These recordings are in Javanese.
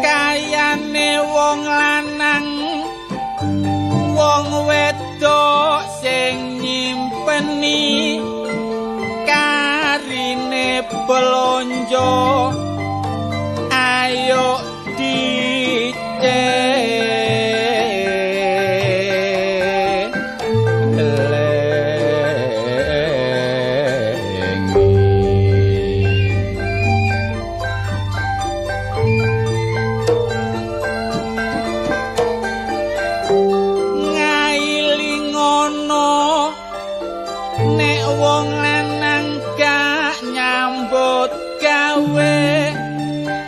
Kayane wong lanang wong wedok sing nyimpeni karine blonjo ayo nek wong lanang gak nyambut gawe,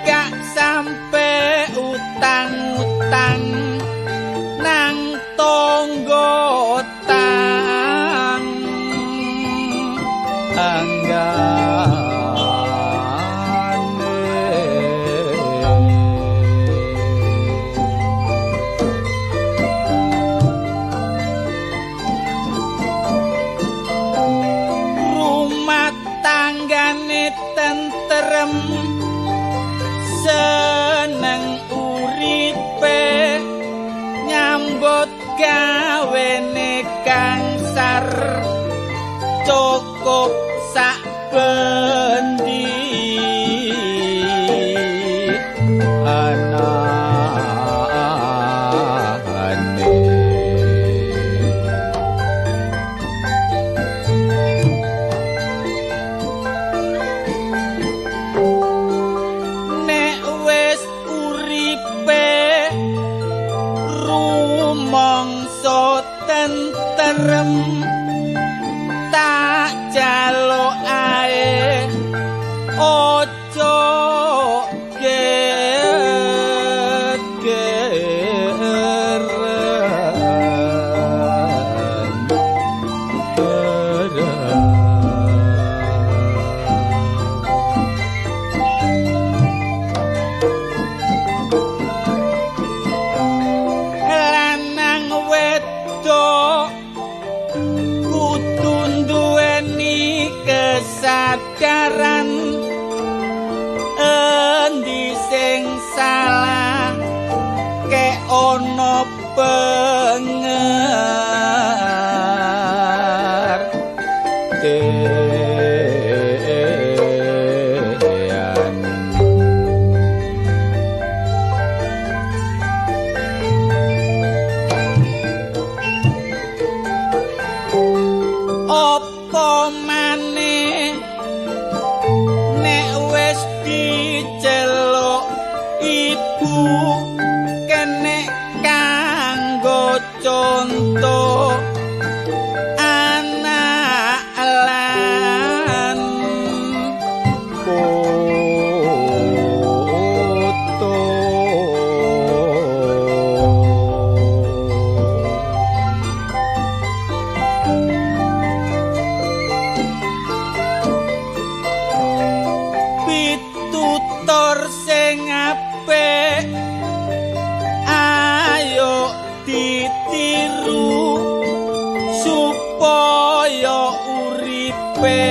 gak sampe utang-utang nang tangga tang anggane. Tentrem seneng uripe nyambut gawene kangsar cukup sak bendi anane. Rumangsa tentrem tak jaluk ae aja gegeran. Kudu nduweni kesadaran endi sing salah ke ana pengertian. Apa maneh nek wis diceluk ibu kenek kanggo conto anak lan putu. Pitutur sing apik ayo ditiru supaya uripe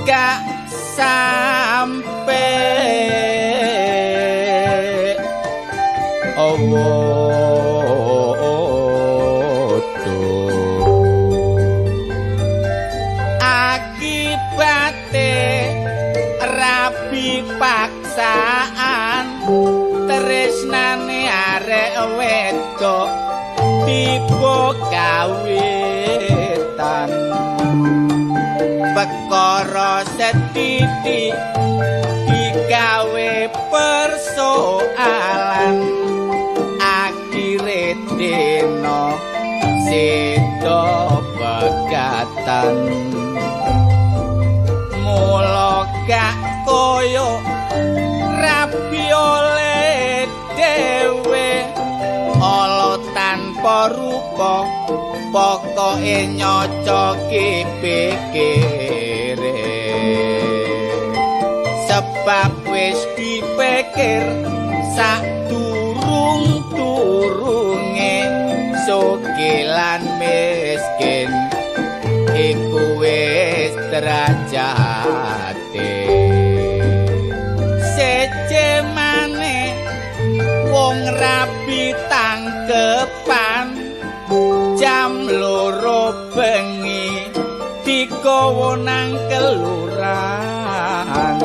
gak sampe akibate rabi paksaan tresnane arek wedok tiba kawitan perkara sethithik digawe persoalan akhire dina sedo pegatan. Mula gak koyo rabi oleh dhewe ala tanpa rupa pokoke nyocoki pikire sebab wis dipikir. mikir sak durung-durunge sugih lan miskin iku wis derajate. Sece maneh wong rabi tangkepan jam 2 bengi digawa nang kelurahan.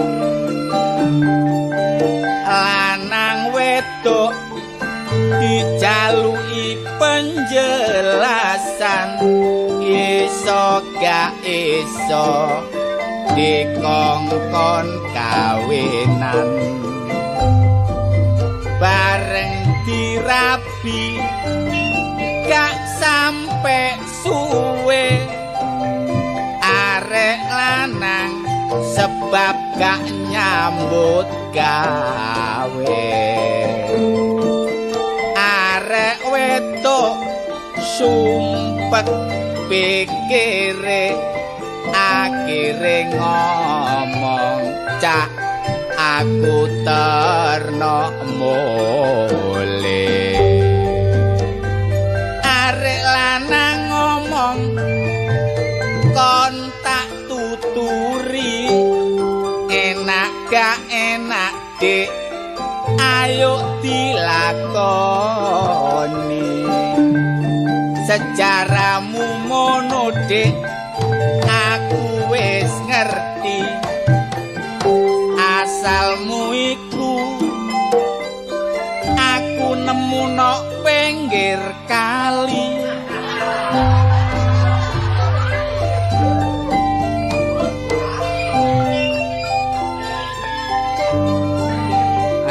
Lanang wedok dijaluki penjelasan, iso gak iso dikongkon kawinan. Bareng dirabi gak sampe suwe, arek lanang sebab gak nyambut gawe. Arek wedok sumpek pikire, akhire ngomong, "Cak, aku terno mule." Arek lanang ngomong, "Kon tak tuturi, enak gak enak dik, ayo dilakoni. Sejarahmu mono dik, aku wis ngerti. Asalmu iku aku nemu nok pinggir kali."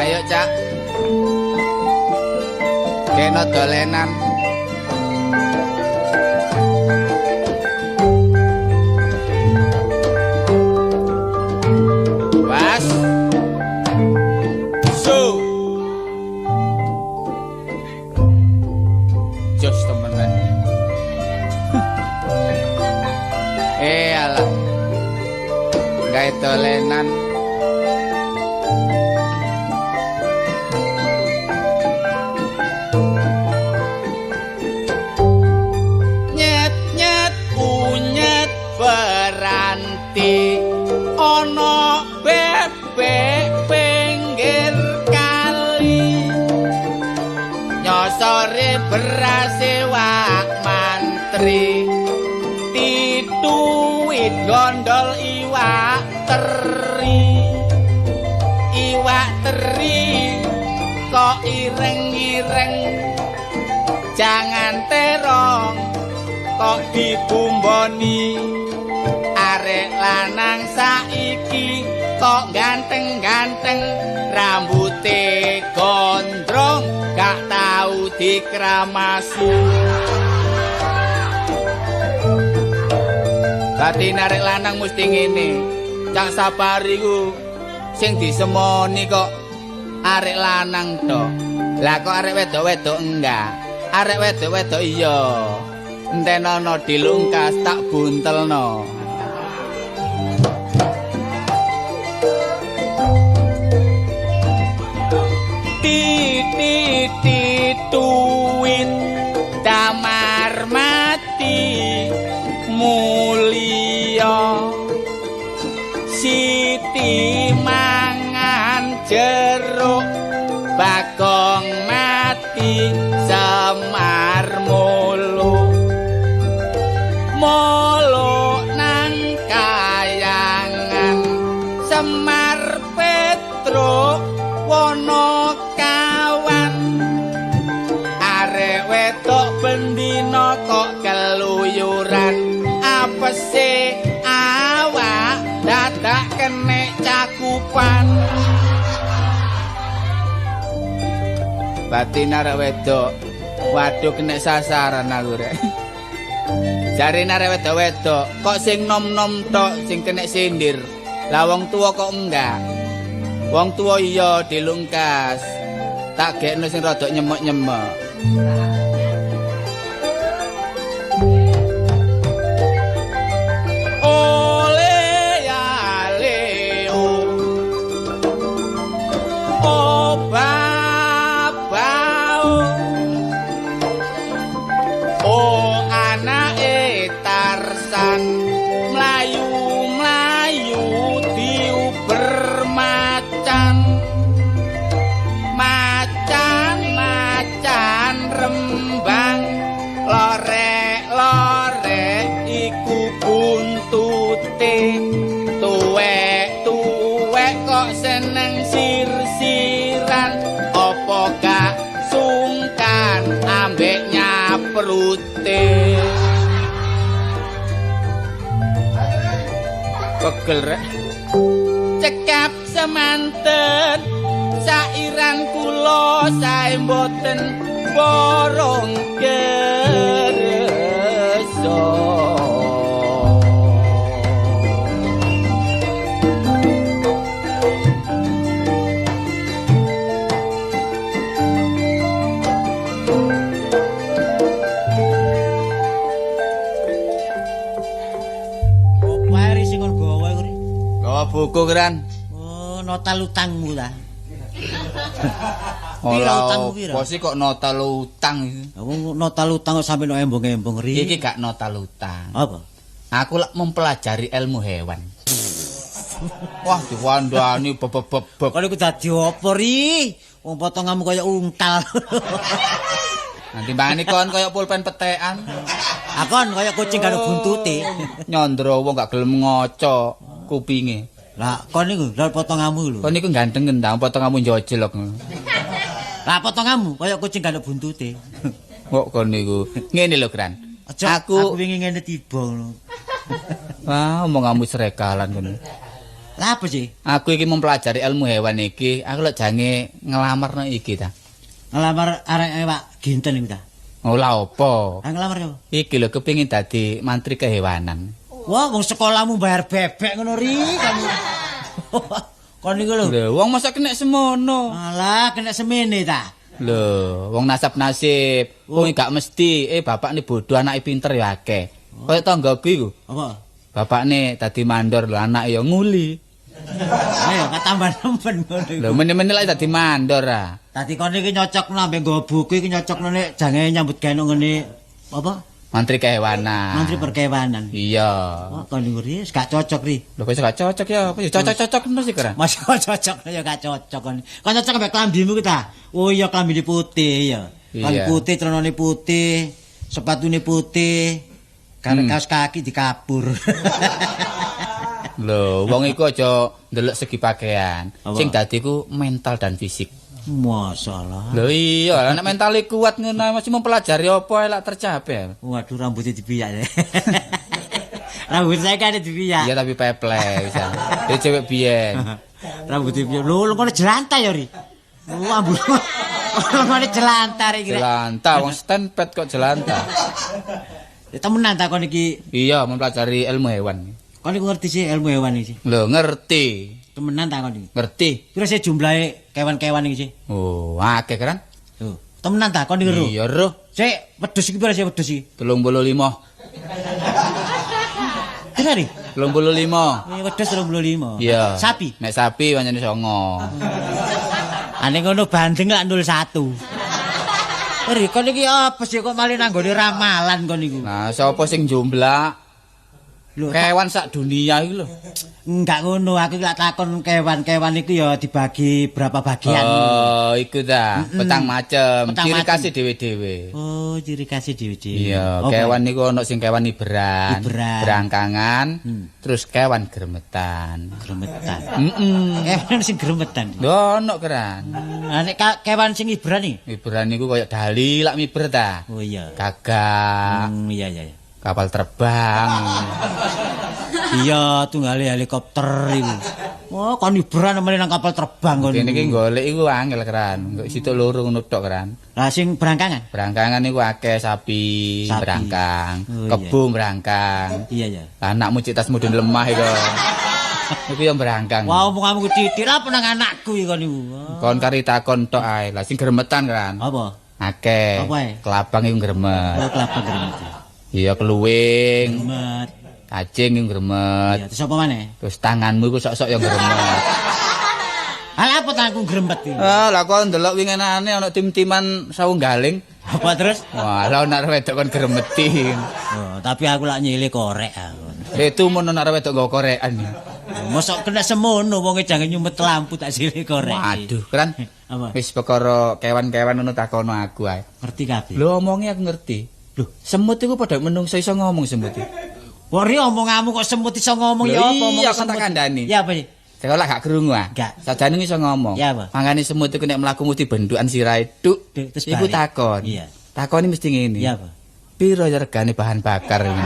Ayo Cak, kena dolenan. Was. So. Jos temenan. Alah. Gawe dolenan. Nyet-nyet unyet beranti ana bebek pinggir kali, nyosore berase wak mantri, tituwit gondol iwak teri. Iwak teri kok ireng-ireng, jangan terong kok dibumboni. Arek lanang saiki kok ganteng-ganteng, rambute gondrong gak tau dikramasi. Dadi arek lanang mesti ngene. Cak Sapari ku sing disemoni kok arek lanang tok. Lah kok arek wedok-wedok enggak? Arek wedok-wedok iya. Entenono dilungkas tak buntelno. Ti tuwit damar mati mulia, Siti mangan jeruk, Bagong mati Semar mulu. Molo nang kayangan Semar Petruk wono kawan. Arek wedok bendina kok keluyuran, apese awak dadak kenek cakupan. Batin arek wedok, waduh kenek sasaran aku rek. Jarine arek wedok-wedok kok sing nom-nom tok sing kenek sindir. Lah wong tuwa kok enggak? Wong tuwa iya dilungkas. Tak gekno sing rada nyemek-nyemek. Ole ya leo. Pegel rek. Cekap semanten sairan kula sae mboten borong kersa. Buku keren. Oh, nota utangmu ta. Ora apa sih kok nota utang iki? Wong nota utang kok sampe no embong-embong ri. Iki gak nota utang. Apa? Aku lak mempelajari ilmu hewan. Wah, diwandani bebebeb. Kok iku dadi apa ri? Wong potonganmu kaya ungkal. Nanti mbane kon kaya pulpen petekan. Akon kaya kucing gak ono buntute. Nyandra wong gak gelem ngaca kupinge. Lah kon niku lha potonganmu lho. Kon niku ganteng ngendang potonganmu njojelok. Lah potonganmu kaya kucing gak ono buntute. Kok kon niku ngene lho, Kran. Aku wingi ngene tiba ngono. Wah, omonganmu srekalan ngono. Lah apa sih? Aku iki mempelajari ilmu hewan iki, aku lek jange nglamarno iki ta. Nglamar areke Pak Ginten iku ta. Oh lah apa? Ah nglamar apa? Iki lho kepengin dadi mantri kehewanan. Wah, wong sekolahmu bayar bebek ngono ri kamu. Kon niku lho. Lho, wong masa kena semono. Alah, kena semene ta. Lho, wong nasab nasib. Wong gak mesti, bapakne bodoh, anake pinter ya akeh. Kaya tanggaku iku. Apa? Bapakne dadi mandor lho, anake ya nguli. Ayo, tambah nemen ngono iku. Lho, mene-mene lek dadi mandor ah. Dadi kon iki nyocokno ambek nggo buku iki nyocokno nek jange nyambut gawe nang ngene apa? Mantri kehewanan. Mantri perkewanan. Iya. Wah, kon niku ri gak cocok ri. Lho kok gak cocok ya? Apa ya cocok-cocok ngono sih, Kran? Mas cocok ya gak cocok kon. Kon cocok ambek klambimu ki ta? Oh iya klambine putih ya. Klambi putih, celanane putih, sepatune putih, kaos kaki dikapur. Lho, wong iku aja ndelok segi pakaian. Sing dadi ku mental dan fisik. Masalah. Lho iya, nek mentale kuat ngono mesti mempelajari apa elak tercapai. Waduh, rambutnya dibiyak ya. Rambut saya kan dibiyak. Iya tapi peple bisa. Dia cewek biyen. Rambutnya biyak. Lho, ngono jelantah ya, Ri. Oh, ambur. Ngono jelantah iki. Jelantah wong stand pad kok jelantah. Ya temenan ta kon iki? Iya, mempelajari ilmu hewan. Kon iku ngerti sih ilmu hewan iki? Lho, ngerti. Temenan ta kon iki? Ngerti. Piro sih jumlahe kewan-kewan iki sih? Oh, akeh kan? Lho, temenan ta kon iki ro? Iya, ro. Sik, wedhus iki piro sih wedhus iki? 35. Piro ri? 35. Wedhus 35. Iya. Sapi? Nek sapi pancene 9. Ane ngono bandeng lak 01. Ri, kon iki apa sih kok malah nanggone ramalan kon iku? Nah, sapa sing jumlah? Lho, kewan sak dunia iki lho. Enggak ngono, aku lak takon kewan-kewan iku ya dibagi berapa bagian. Oh, iku ta, petang macem, ciri khas dhewe-dhewe. Oh, ciri khas dhewe-dhewe. Iya, kewan niku ana sing kewan iberan, berangkangan, terus kewan gremetan. Gremetan. Heeh. Kewan sing gremetan. Lho, ono keran. Lah nek kewan sing iberan iki? Iberan niku koyo dali lak miber ta. Oh iya. Gagak. Iya iya. Kapal terbang. Iya, tunggale helikopter iku. Wah, kon iberan meneh nang kapal terbang kon. Kene iki golek iku angel keran. Engko situk loro ngono tok keran. Lah sing berangkangan? Berangkangan iku akeh sapi, berangkang, kebo berangkang. Iya, iya. Lah anakmu cek tas mudun lemah iku. Iku yang berangkang. Wah, omonganmu titik lah nang anakku iku niku. Kon kari takon tok ae. Lah sing gremetan keran. Apa? Akeh. Kelabang iku gremet. Oh, kelabang gremet. Iya, keluwing. Gremet. Kacing yang gremet. Iya, terus apa maneh? Terus tanganmu iku sok-sok yang gremet. Halah apa tanganku gremet iki? Ah, lah kok ndelok winginane ana tim-timan sawunggaling. Apa terus? Wah, lah ana wedok kon gremeti. Oh, tapi aku lak nyile korek aku. Itu mun ana wedok nggo korekan. Mosok kena semono wonge jangan nyumet lampu tak silih korek. Waduh, keren. Apa? Wis perkara kewan-kewan ngono takono aku ae. Ngerti kabeh. Lho omonge aku ngerti. Lho, semut iku padha menungso iso ngomong semut iki. Wori omonganmu kok semut iso ngomong ya apa omong iya, semut. Iya, tak kandhani. Ya apa sih? Sekolah gak krungu ah. Sajane iso ngomong. Ya apa? Mangane semut iku nek mlaku mesti bentukan sirahe tuk. Iku takon. Iya. Takoni mesti ngene. Ya apa? Piro ya regane bahan bakar ini?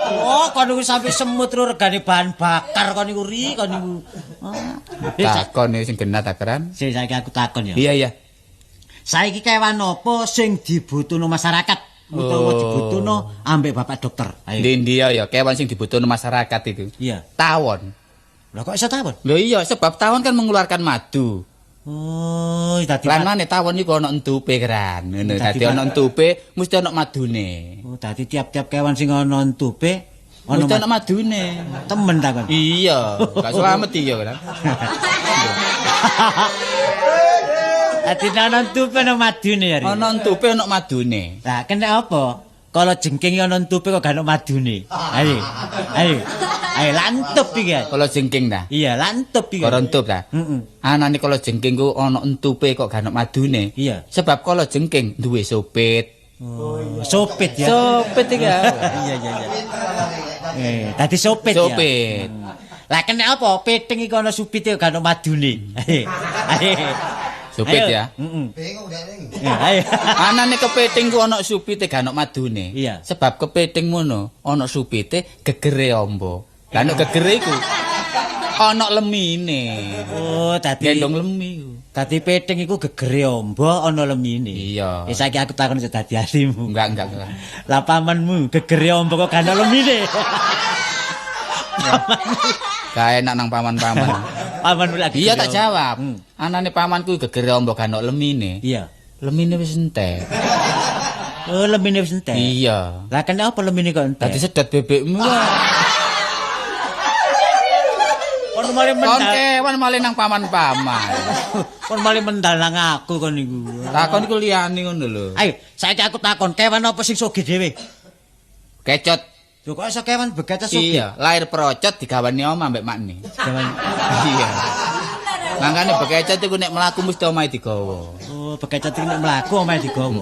Oh, kon niku sampe semut ro regane bahan bakar kon niku ri kon niku. Takon sing genah takeran. Sing saiki aku takon ya. Iya, iya. Saiki kewan apa sing dibutuhno masyarakat utawa dibutuhno ambek Bapak dokter? Ayo. Di India ya, kewan sing dibutuhno masyarakat itu. Iya. Tawon. Lah kok iso tawon? Lho iya, sebab tawon kan mengeluarkan madu. Oh, dadi lan mane tawon iku ana entupe keran. Ngono, dadi ana entupe mesti ana madune. Oh, dadi tiap-tiap kewan sing ana entupe ana mesti ana madune. Temen ta kon? Iya, gak slamet iya kan. Dadi ana entupe ana madune ya. Ana entupe ana madune. Lah kena apa? Kalau jengking ana entupe kok gak ana madune. Ayo. Ayo. Ayo lantup iki. Kalau jengking ta? Iya, lantup iki. Kalau entup ta? Heeh. Anane kalau jengking ku ana entupe kok gak ana madune. Iya. Sebab kalau jengking duwe sopit. Oh, iya. Sopit ya. Sopit iki. Iya, iya, iya. Dadi sopit ya. Sopit. Lah kena apa? Piting iku ana supite gak ana madune. Ayo. Supit ya. Heeh. Bingung dek. Ayo. Anane kepiting ku ana supite gak ana madune. Iya. Sebab kepiting ngono ana supite gegere amba. Lah nek gegere iku ana lemine. Oh, dadi gendong lemi iku. Dadi piting iku gegere amba ana lemine. Iya. Ya saiki aku takon dadi ahlimu. Enggak, enggak. Lah pamanmu gegere amba kok gak ana lemine. Gak enak nang paman-paman. Pamanmu lagi. Iya tak jawab. Anane pamanku gegere amba gak ana lemine. Iya. Lemine wis entek. Oh, lemine wis entek. Iya. Lah kenapa lemine kok entek? Dadi sedot bebekmu. Kon malah mendal. Kon kewan malah nang paman-paman. Kon malah mendal nang aku kon niku. Takon iku liyane ngono lho. Ayo, saiki aku takon, kewan apa sing sugih dhewe? Kecot. Lho kok iso kewan bekecot sugih? Iya, lahir procot digawani omah ambek makne. Gawan. Iya. Mangkane bekecot iku nek mlaku mesti omahe digawa. Oh, bekecot iki nek mlaku omahe digawa.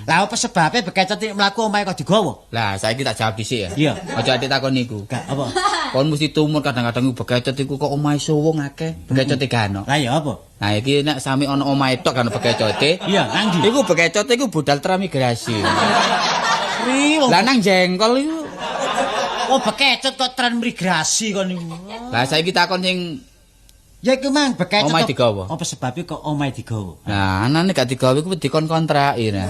Lah apa sebabe bekecot iki mlaku omahe kok digawa? Lah saiki tak jawab dhisik ya. Iya. Aja atik takon niku. Gak apa. Kon mesti tumur kadang-kadang bekecot iku kok omahe suwung akeh, bekecote gak ono. Lah ya apa? Nah iki nek sami ono omahe tok kan bekecote. Iya, nang ndi? Iku bekecote iku budal transmigrasi. Ri wong. Lah nang jengkol iku. Oh, bekecot kok transmigrasi kon niku. Lah saiki takon sing ya iku mang bekecot omahe digawa. Apa sebabe kok omahe digawa? Nah, anane gak digawa iku dikon kontraki nah.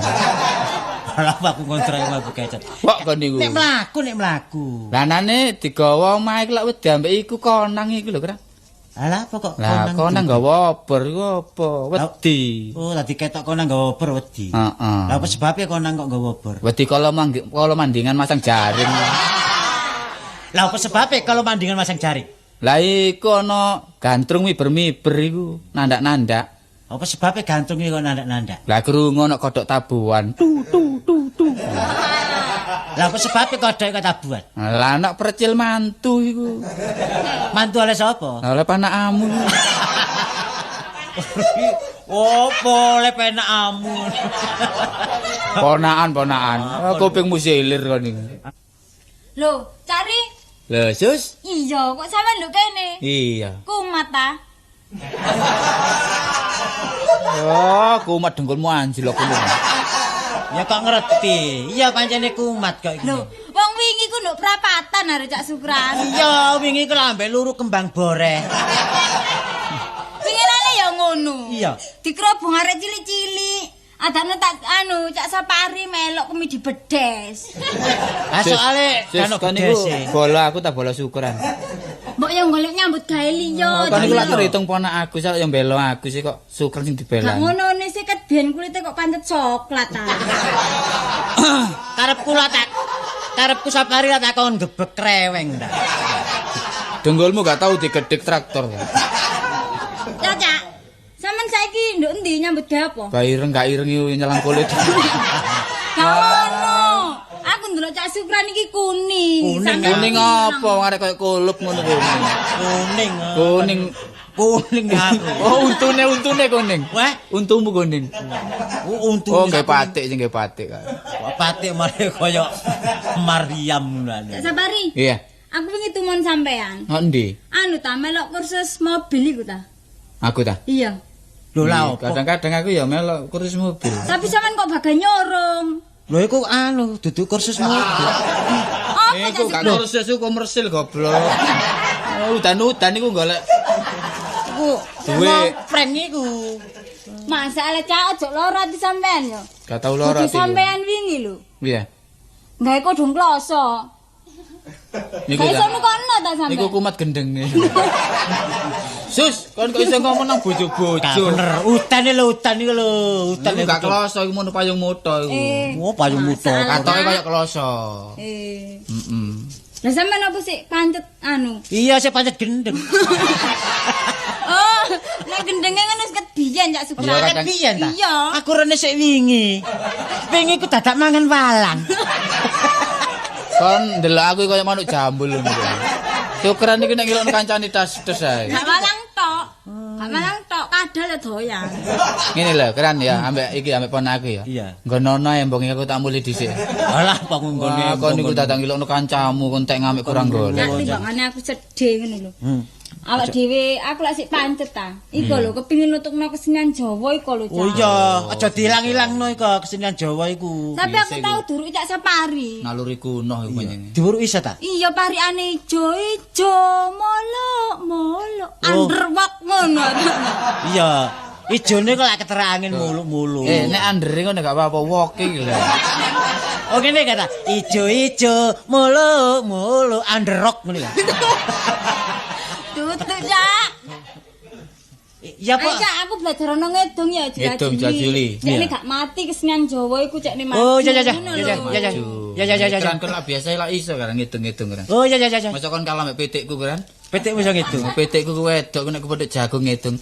Lah aku kontrak omah bekecot. Kok kon niku? Nek mlaku, nek mlaku. Lah anane digawa omahe iku lak wedi ambek iku konang iku lho, Kang. Lah apa kok konang? Lah konang gawa obor iku apa? Wedi. Oh, dadi ketok konang gawa obor wedi. Heeh. Lah apa sebabe konang kok gawa obor? Wedi kala mandingan masang jaring. Lah apa sebabe kalau mandingan masang jaring? Lah iku ana gantrung miber-miber iku nandak-nandak. Apa sebabe gantrung iki kok nandak-nandak? Lah krungu ana kodhok tabuhan. Tu tu tu tu. Lah apa sebabe kodhok kok tabuhan? Lah anak percil mantu iku. Mantu oleh sapa? Oleh panakamu. Opo oleh penakamu? Ponakan, ponakan. Kupingmu silir kon iki. Lho, cari. Lho, Sus? Iya, kok sampean nduk kene? Iya. Kumat ta? Oh, kumat dengkulmu anjlok ngono. Ya kok ngerti. Iya pancene kumat kok iki. Lho, wong wingi ku nduk prapatan arek Cak Sukran. Iya, wingi ku lambe luru kembang boreh. Winginane ya ngono. Iya. Dikerobong arek cilik-cilik. Adane tak anu Cak Sapari melok kemi dibedes. Ah soale kan bedese. Bola aku tak bola syukuran. Mbok yo golek nyambut gawe liya. Kon iku lak terhitung ponak aku sak yang bela aku sih kok syukur sing dibela. Gak ngono ne sih ket biyen kulite kok pancet coklat ta. Karepku lah tak karepku Sapari lah tak kon gebek kreweng ta. Dengkulmu gak tau digedhek traktor. Cak, sampean saiki nduk endi nyambut gawe apa? Gak ireng, gak ireng iku nyelang kulit. Gak ngono. Aku ndelok Cak Sukran iki kuning. Kuning apa wong arek koyo kulup ngono kuning. Kuning. Kuning. Kuning aku. Oh, untune kuning. Wah, untumu kuning. Oh, untu. Oh, nggae patik sing nggae patik. Kok patik malah koyo Maryam ngono. Cak Sapari. Iya. Aku wingi tumon sampean. Kok endi? Anu ta melok kursus mobil iku ta. Aku ta? Iya. Lho lah opo? Kadang-kadang aku ya melok kursus mobil. Tapi sampean kok bagian nyorong. Lho iku anu duduk kursus mobil. apa Iku gak kursus iku komersil goblok. Udan-udan iku golek iku duwe prank iku. Masalah Cak ojo lara ati sampean yo. Gak tau lara ati. Sampean wingi lho. Iya. Gawe kodhong kloso. Niku iso nukono ta sampean. Niku kumat gendenge. Sus, kon kok iso ngomong nang bojo-bojo. Bener, udan lho, udan iku lho, udan iku gak kloso iku mono payung moto iku. Oh, payung moto. Katoke koyo kloso. Heeh. Heeh. Lah sampean apa sih pancet anu? Iya, sik pancet gendeng. Oh, nek gendenge ngono wis kebiyen Cak Sukra. Kebiyen ta? Iya. Aku rene sik wingi. Wingi ku dadak mangan walang. Kon ndelok aku koyo manuk jambul ngono. Syukran iki nek ngelokno kancane tas-tas ae. Gak walang tok. Gak walang tok, kadal ya doyan. Ngene lho, Kran ya, ambek iki ambek pon aku ya. Iya. Nggonono embonge aku tak muli dhisik. Alah, apa nggone. Kon niku datang ngelokno kancamu kon tek ngamek kurang golek. Nek timbangane aku sedih ngono lho. Awak dhewe aku lak sik pancet ta. Iku lho kepengin nutukno kesenian Jawa iku lho, Cak. Oh iya, aja diilang-ilangno iku kesenian Jawa iku. Tapi aku tau duruk Cak Sapari. Naluri kuno iku panjenengan. Diwuruki iso ta? Iya, parikane ijo-ijo, molok-molok, underwalk ngono. Iya, ijone kok lak keterangin muluk-muluk. Nek andere ngono gak apa-apa, walking lho. Oh ngene kata, ijo-ijo, muluk-muluk, underrock ngono ya. Tutuk, Cak. Ya, Pak. Cak, aku belajar ono ngedung ya, Ngedung Jajuli. Cek gak mati kesenian Jawa iku cek mati. Oh, iya iya iya. Iya iya iya iya. Kan kon lak biasa lak iso kan ngedung-ngedung kan. Oh iya iya iya. Masa kon kalah mek pitikku kan? Pitikmu iso ngedung. Pitikku ku wedok nek kepethuk jagung ngedung.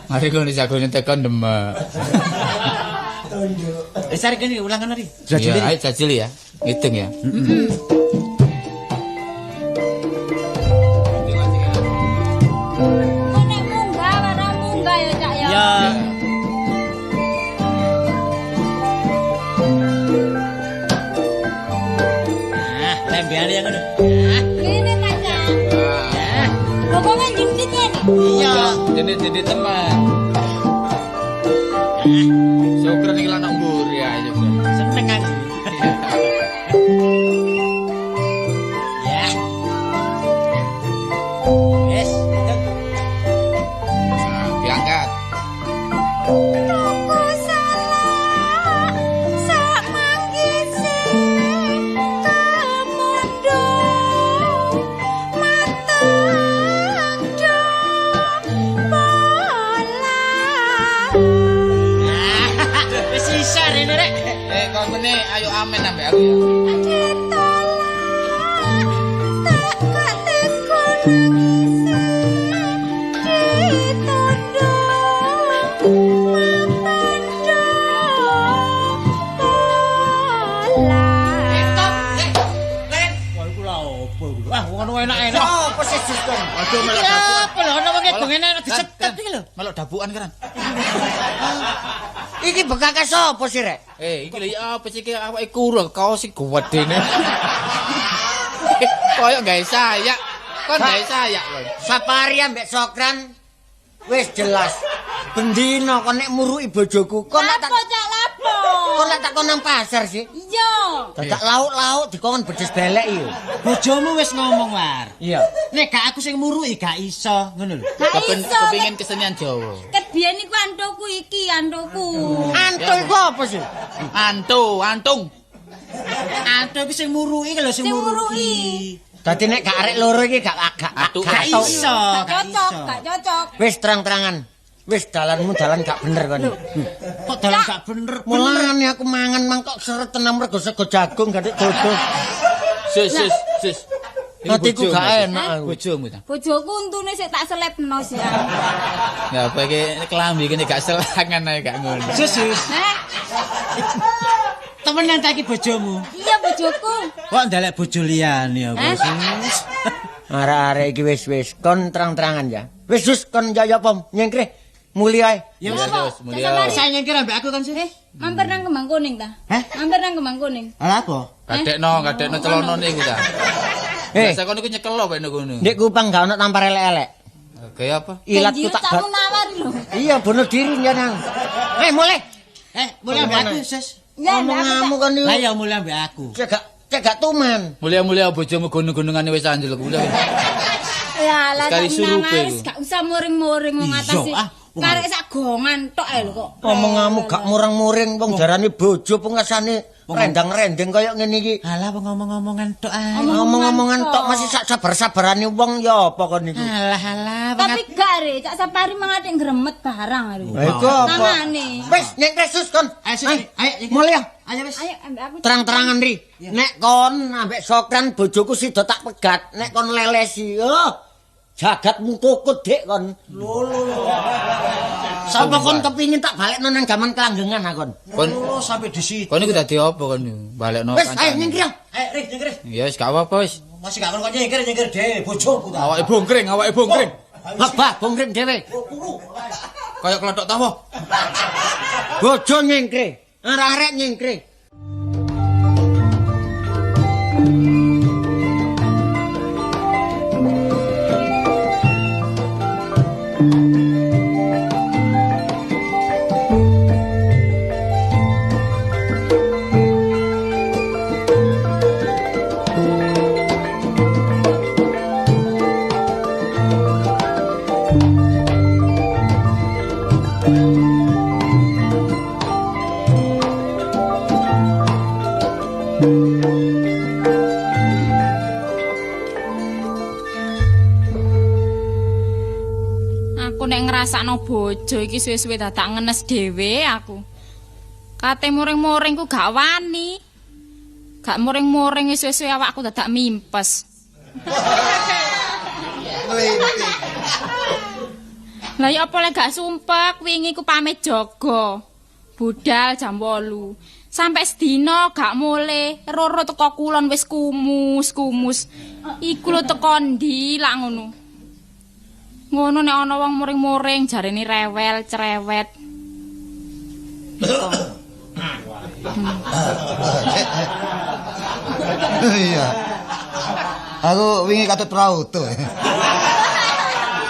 Mari kon jagone tekan demek. Tunjuk. Wis arek kene ulang kan ari. Jajuli. Ayo Jajuli ya. Ngedung ya. Heeh. Nek munggah ora munggah ya Cak ya. Ya. Nah, lembeane yang ngono. Ngene ta Cak. Pokoke jenit ngene. Iya, jenit-jenit teman. Syukur iki lan mburi ae syukur. Seneng aku. Ya. Wes, diangkat. Tuku salah sak manggise kamondo mateng do bola. Wis iso rene rek. Kon meneh ayo amen ambek aku ya. Ditolak tak gak teko nangise ditondo mapando bola. Len. Wah iku lha opo iku? Ah ngono enak-enak. Opo sih Sus kon? Aduh melok dabukan. Apa lho ono wong ngedung enak disetet iki lho. Melok dabukan kan. Iki bekakas sapa sih rek? Iki lho ya apa sih iki awake kuru kaos sing gedene. Koyo gawe sayak. Kon gawe sayak kon. Sapari ambek Sokran wis jelas. Bendina kon nek muruki bojoku, kon lak tak Lapo Cak lapo? Kon lak tak kon nang pasar sih. Iya. Dadak lauk-lauk dikon bedes belek iki. Bojomu wis ngomong war. Iya. Nek gak aku sing muruki gak iso, ngono lho. Gak iso. Kepingin kesenian Jawa. Ket biyen iku antuku iki, antuku. Antu iku apa sih? Antu, antung. Antu iku sing muruki lho sing muruki. Dadi nek gak arek loro iki gak iso, gak cocok, gak cocok. Wis terang-terangan. Wis dalanmu dalan gak bener kon. Kok dalan gak bener? Mulane aku mangan mangkok seret tenan mergo sego jagung gathik dodo. Sus sus sus. Atiku gak enak aku. Bojomu ta? Bojoku untune sik tak selepno sih. Ya apa iki klambi kene gak selangan ae gak ngono. Sus sus. Heh. Temenan ta iki bojomu? Iya bojoku. Kok ndelek bojo liyane apa sus? Arek-arek iki wis kon terang-terangan ya. Wis sus kon yo apa nyengkreh. Mulia ae. Ya wis mulia. Saya nyengkir ambek aku kan sih. Mampir nang Kembang Kuning ta? Heh? Mampir nang Kembang Kuning. Lah apa? Kadekno celana niku ta. Biasa kon niku nyekel lho nek ngono. Nek Kupang gak ono tampar elek-elek. Kaya apa? Ilatku tak munawar lho. Iya, bunuh diri nang. Mulai. Mulai ambek aku, Sus. Omonganmu kon niku. Lah ya mulih ambek aku. Cek gak tuman. Mulih-mulih bojomu gunung-gunungane wis anjel kuwi. Ya lah wis gak usah muring-muring wong atase. Karek sak gongan tok ae lho kok. Omonganmu gak murang-muring wong darani bojo pungkasane rendang-rendeng kaya ngene iki. Alah wong ngomong-ngomongan tok ae. Ngomong-ngomongan tok masih sak sabar-sabarane wong ya apa kon niku. Alah alah. Tapi gak re, Cak Sapari mangate ngremet barang are. Lha iku apa? Wis nek resus kon. Ayo mulih ya. Ayo wis. Ayo ambek aku. Terang-terangan ri. Nek kon ambek Sokran bojoku sida tak pegat, nek kon lelesi. Oh. Jagatmu kukut dik kon. Lho lho lho. Sapa kon kepingin tak balekno nang jaman kelanggengan ha kon. Kon sampe di situ. Kon iku dadi apa kon balekno kancane. Wis ayo nyingkir. Ayo Ri nyingkir. Ya wis gak apa-apa wis. Masih gak kon kok nyingkir dhewe bojoku ta. Awake bongkring, awake bongkring. Bah bongkring dhewe. Kaya klothok tawa. Bojo nyingkir, arek-arek nyingkir. Ngrasakno bojo iki suwe-suwe dadak ngenes dhewe aku. Kate muring-muring ku gak wani. Gak muring-muring suwe-suwe awakku dadak mimpes. Lah ya apa lek gak sumpek wingi ku pamit jaga. Budal jam 8. Sampai sedina gak mulih, roro teko kulon wis kumus-kumus. Iku lho teko ndi lak ngono. Ngono nek ana wong muring-muring jarene rewel, cerewet. Iya. Aku wingi katut prauto.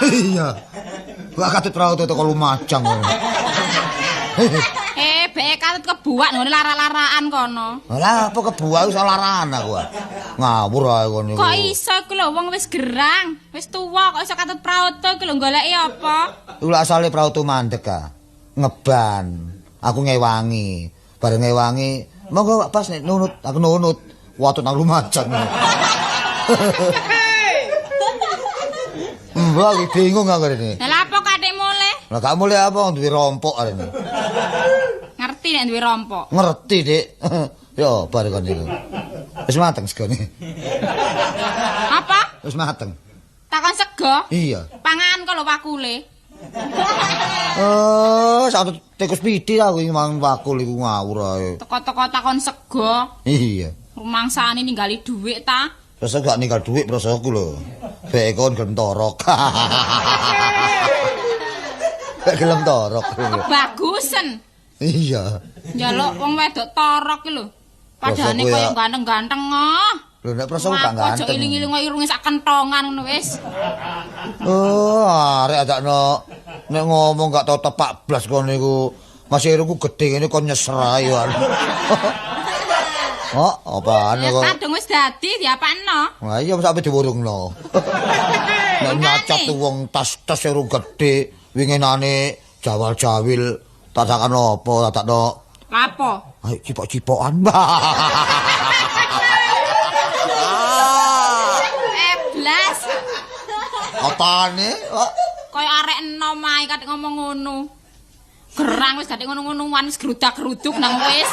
Iya. Gua katut prauto teko Lumajang. Beke katut kebuak ngene lara-laraan kono. Lah apa kebuak iso laraan aku. Ngawur ae kon niku. Kok iso iku lho wong wis gerang, wis tuwa kok iso katut prauto iku lho goleki apa? Iku lak asale prauto mandek ah. Ngeban. Aku ngewangi. Bareng ngewangi, monggo Pak Bas nek nunut, aku nunut. Watut nang Lumajang. Mbak bingung aku rene. Lah apa katik mulih? Lah gak mulih apa duwe rompok rene. Ngerti nek duwe rompok? Ngerti, Dik. Yo bar kon niku. Wis mateng segone. Apa? Wis mateng. Takon sego? Iya. Pangan kok lho wakule. Oh, satu tikus pidi aku iki mangan wakul iku ngawur ae. Teko-teko takon sego. Iya. Rumangsane ninggali dhuwit ta? Terus gak ninggal dhuwit prosoku lho. Bek kon gelem torok. Bek gelem torok. Kebagusen. Iya. Njaluk wong wedok torok iki lho. Padahane kaya ganteng-ganteng ah. Lho nek prosoku gak ganteng. Aja iling-iling kok irunge sak kentongan ngono wis. Oh, arek adakno nek ngomong gak tau tepak blas kon niku. Masih irungku gedhe ngene kon nyeser ae. Oh, apaan kok? Kadung wis dadi diapakno? Lah iya sampe diwurungno. Nek nyacat wong tas-tas irung gedhe, winginane jawal-jawil, tatakan apa, tatakno. Lapo? Ayo cipok-cipokan. Blas. Apane? Kaya arek enom ae katik ngomong ngono. Gerang wis gak ngono-ngonoan wis grudak-gruduk nang wis.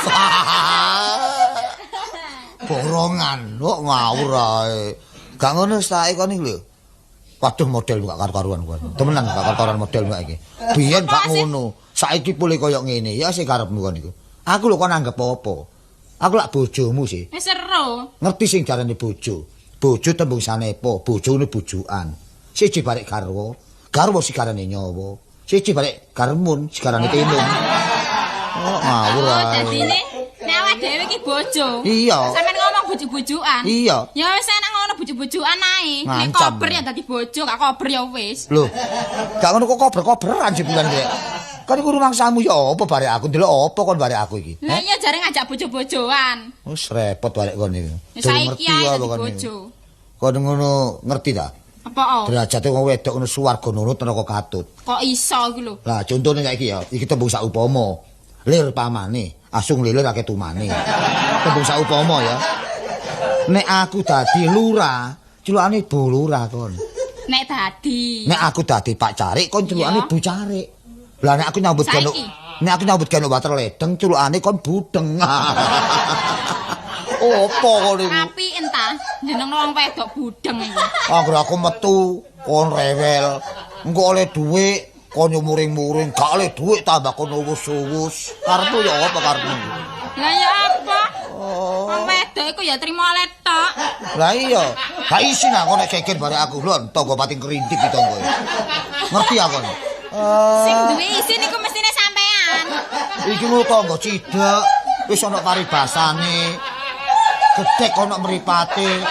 Borongan kok ngawur ae. Gak ngono wis tak kon iki lho. Waduh model gak karu-karuan kon. Temenan gak karu-karuan model gak iki. Biyen gak ngono. Saiki pulih koyo ngene. Ya sing karepmu kon iku. Aku lho kon anggap apa? Aku lak bojomu sih. Wis seru. Ngerti sing jarane bojo. Bojo tembung sanepa, bojone bojokan. Siji barek garwa, garwa sigarane nyawa. Siji barek garmun, sigarane tenun. Oh, ngawur ae. Dadine nek awake dhewe iki bojo. Iya. Sampeyan ngomong bojo-bojokan. Iya. Ya wis enak ngono bojo-bojokan ae. Nek kober ya dadi bojo, gak kober ya wis. Lho, gak ngono kok kober-koberan jebulan kek. Kan iku rumangsamu ya apa barek aku ndelok apa kon barek aku iki? Lah iya jare ngajak bojo-bojoan. Wis repot barek kon iki. Saiki ae dadi bojo. Kon ngono ngerti ta? Apa? Derajate wong wedok ngono swarga nurut neraka katut. Kok iso iku lho? Lah contone saiki ya, iki tembung saupama. Lir pamane, asung lilir akeh tumane. Tembung saupama ya. Nek aku dadi lurah, celukane Bu Lurah kon. Nek dadi. Nek aku dadi Pak Carik kon celukane Bu Carik. Lah nek aku nyambut gawe, nek aku nyambut gawe water ledeng celukane kon budeng. Opo kon iku? Api entah jeneng wong wedok budeng iku. Anggere aku metu kon rewel. Engko oleh dhuwit kon yo muring-muring, gak oleh dhuwit tambah kon uwus-uwus. Karepmu ya apa karepmu? Lah ya apa? Wong wedok iku ya trimo oleh tok. Lah iya, gak isin aku nek geger barek aku lho, tangga pating kerintik iki tangga. Ngerti aku. Sing duwe isin iku mestine sampean. Iki lho tangga cidhek, wis ana paribasane. Gedhek ana mripate.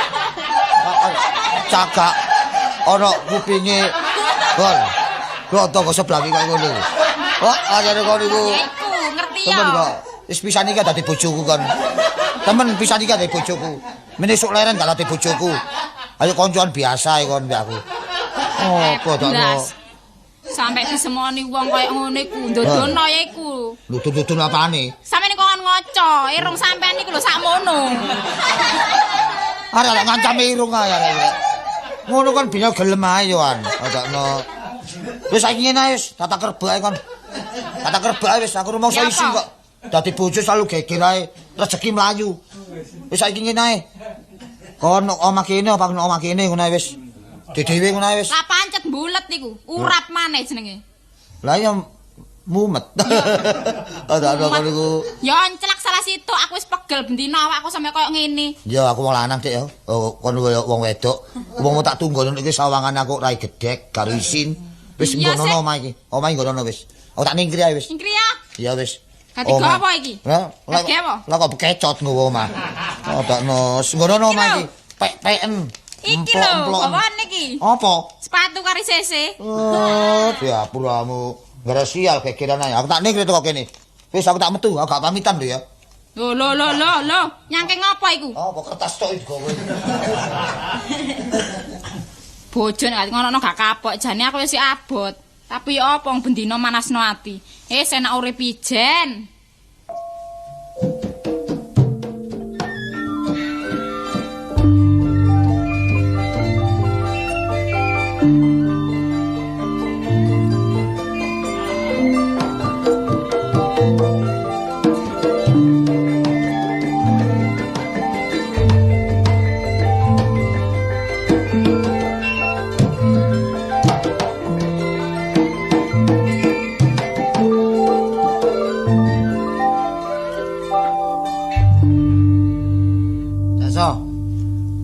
Cagak ana kupinge. Hol. Lho tangga sebelah iki kok ngono. Oh, ajare kon iku. Ya iku, ngerti ya. Temen kok. Wis pisan iki dadi bojoku kon. Temen pisan iki dadi bojoku. Mene esuk leren gak dadi bojoku. Ayo koncoan biasa kon mbek aku. Apa tak no. Sampai disemoni wong koyo ngono iku, ndodono ya iku. Lho ndodono apane? Sampeyan kok ngoco, irung sampean iku lho sakmono. Arek ngancam irung ae arek. Ngono kon bina gelem ae yo an. Adakno. Wis saiki ngene ae wis, tata kerbek ae kon. Tata kerbek ae wis aku rumangsa isin kok. Dadi bojo selalu geger ae, rezeki mlayu. Wis saiki ngene ae. Kon omah kene apa omah kene ngono ae wis. Dhewe ngono ae wis. Lah pancet bulet niku, urap maneh jenenge. Lah ya mumet. Ada kon niku. Ya enclak salah situ, aku wis pegel bendina awakku sampe koyo ngene. Ya aku wong lanang Dik ya. Kon wong wedok. Wong tak tunggono iki sawangan aku rai gedhek, gak isin. Wis nggono omah iki. Omah nggono wis. Aku tak ningkri ae wis. Ningkri ya? Iya wis. Katiga apa iki? Lah kok bekecot nggawa omah. Adakno nggono omah iki. Pek-peken. Iki lho, bawane iki. Apa? Sepatu kari sese. Oh, diapuramu. Gara sial gegeran ae. Aku tak ningkri teko kene. Wis aku tak metu, aku gak pamitan lho ya. Lho lho lho lho lho, nyangke ngopo iku? Apa kertas tok iki kowe. Bojo nek ngono gak kapok, jane aku wis abot. Tapi ya apa wong bendina manasno ati. Enak urip ijen.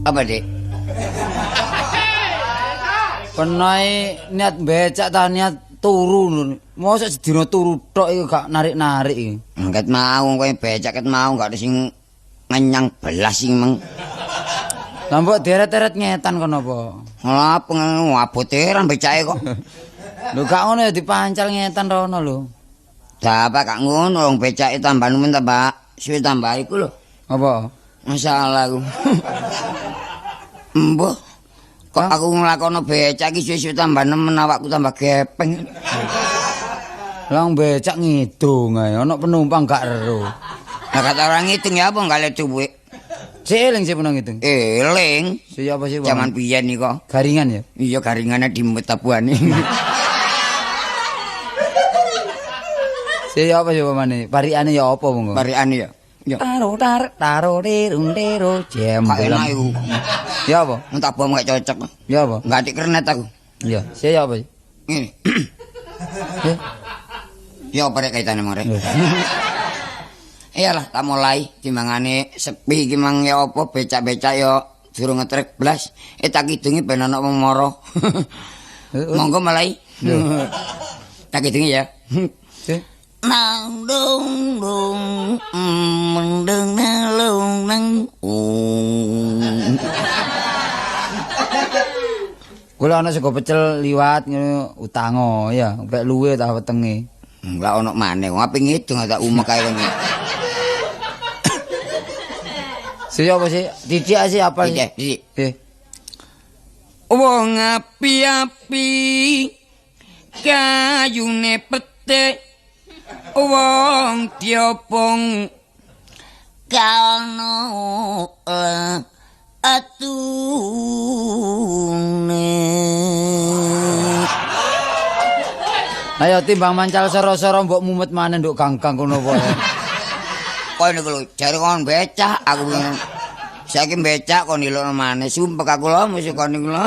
Apa, Dik? Penae niat becak ta niat turu lho. Mosok sedina turu tok iku gak narik-narik iki. Ket mau kowe becak ket mau gak ada sing ngenyang belas sing meng. Lah mbok deret-deret ngetan kono apa? Lah apa aboteran becake kok. Lho gak ngono ya dipancal ngetan rono lho. Lah apa gak ngono wong becake tambah numen tambah suwe tambah iku lho. Apa? Masalah aku. Embuh. Kok aku nglakono becak iki suwe-suwe tambah nemen awakku tambah gepeng. Lah becak ngidung ae, ana penumpang gak ero. Lah kata orang ngitung ya apa gak dhuwit. Sik eling sik peno ngitung. Eling. Sik apa sih? Jaman biyen iku. Garingan ya? Iya garingane dimut tabuhane. Sik apa sih pamane? Parikane ya apa monggo? Parikane ya. Ya. Taro tar taro rirung tiro jem. Gak enak iku. Ya apa? Entak bom gak cocok. Ya apa? Enggak dik kernet aku. Iya, sik ya apa? Ngene. Ya apa rek kaitane mong rek? Iyalah tak mulai timbangane sepi iki mang ya apa becak-becak ya durung ngetrek blas. Tak kidungi ben ana wong mara. Monggo mulai. Tak kidungi ya. Nang dung dung mendeng nalung nang. Kula ana sego pecel liwat ngono utango ya, mpek luwe ta wetenge. Lah ono maneh wong ape ngidung tak umek kae kon. Sing apa sih? Titik sih apa sih? Titik. Wong api-api kayune petik wong diopong kano atune. Ayo timbang mancal soro-soro mbok mumet maneh nduk ganggang kono wae. Kowe niku lho jare kon becak aku saiki becak kon ilokno maneh sumpek aku lho mesti kon niku lho.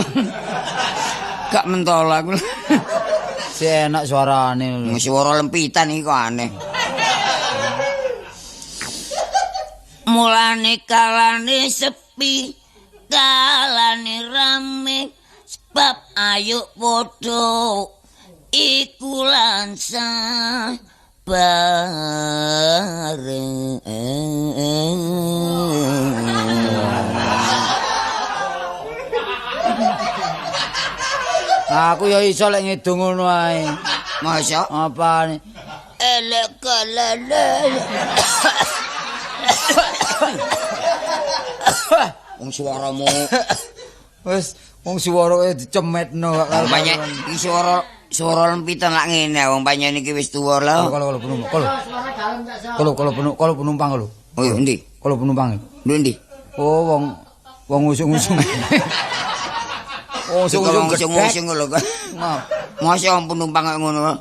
Gak mentol aku. Si enak suarane lho. Suara lempitan iki kok aneh. Mulane kalane sepi, kalane rame, sebab ayo padha iku lansah bareng. Aku ya iso lek ngidung ngono ae. Masa? Apane? Elek kalane. Wong suaramu wis wong suara dicemetno kok karo banyak iki suara lempitan lak ngene wong panjenengan iki wis tuwa lho. Kalau penumpang. Kalau penumpang lho. Oh iya endi? Kalau penumpang. Endi? Oh wong wong usung-usung. Wong usung-usung lho. Masa wong penumpang kok ngono.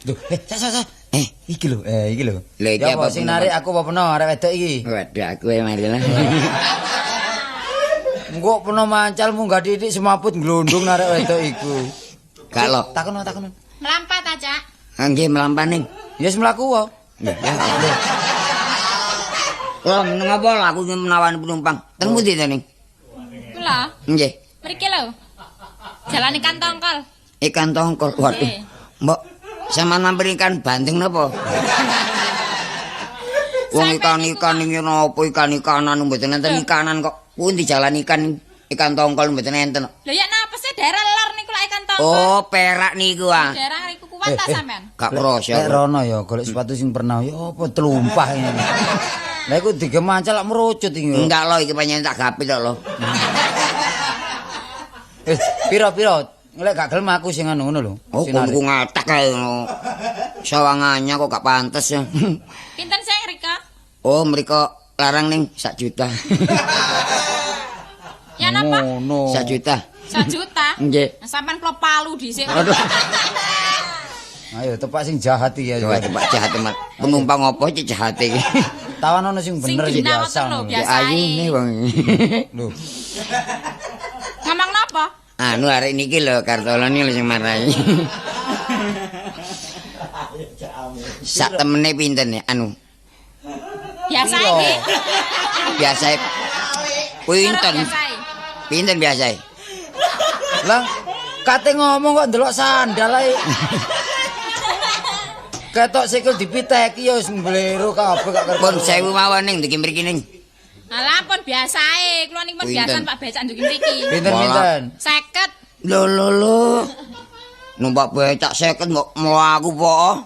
Lho, sak. Iki lho, iki lho. Lha iki apa sing narik aku apa peno arek wedok iki? Waduh, aku e mari lah. Engko peno mancal munggah titik semaput glondong arek wedok iku. Gak lho. Takono. Mlampah ta, Cak? Nggih, mlampah ning. Ya wis mlaku wae. Nggih. Lho, ngapa lho aku menawani penumpang? Teng pundi to ning? Kula. Nggih. Mriki lho. Jalan ikan tongkol. Ikan tongkol. Waduh. Mbok sampean mampir ikan bandeng napa? Wong ikan-ikan iki napa ikan-ikanan mboten enten ikanan kok. Pundi jalan ikan tongkol mboten enten. Lho ya napa sih daerah lor niku lak ikan tongkol. Oh, Perak niku ah. Daerah niku kuat ta sampean? Gak kroso. Lek rono ya golek sepatu sing pernah ya apa tlumpah ini. Lah iku digemancal lak merucut iki. Enggak lho iki panjenengan tak gapit kok lho. Piro-piro? Lek gak gelem aku sing anu ngono lho. Oh, ku ngatak kae ngono. Sawangannya kok gak pantes ya. Pinten sing mriko? Oh, mriko larang ning 1 juta. Ya napa? 1 juta. 1 juta? Nggih. Sampean klop palu dhisik. Aduh. Ayo tepak sing jahat iki ya. Tepak jahat teman. Penumpang opo iki jahat iki? Tawan ono sing bener iki biasa. Ya ayune wong. Lho. Ngomong napa? Anu arek niki lho Kartolo niki lho sing marai. Sak temene pinten ya anu? Biasa iki. Biasa. Pinten? Pinten biasa? Lah kate ngomong kok ndelok sandal ae. Ketok sikil dipiteki ya wis mblero kabeh gak kerep. Pun 1000 mawon ning niki mriki ning. Alah pun biasae, kula niki pun biasa Pak becak nduki mriki. Pinten-pinten? 50. Lho lho lho. Numpak becak 50 mbok mlaku po.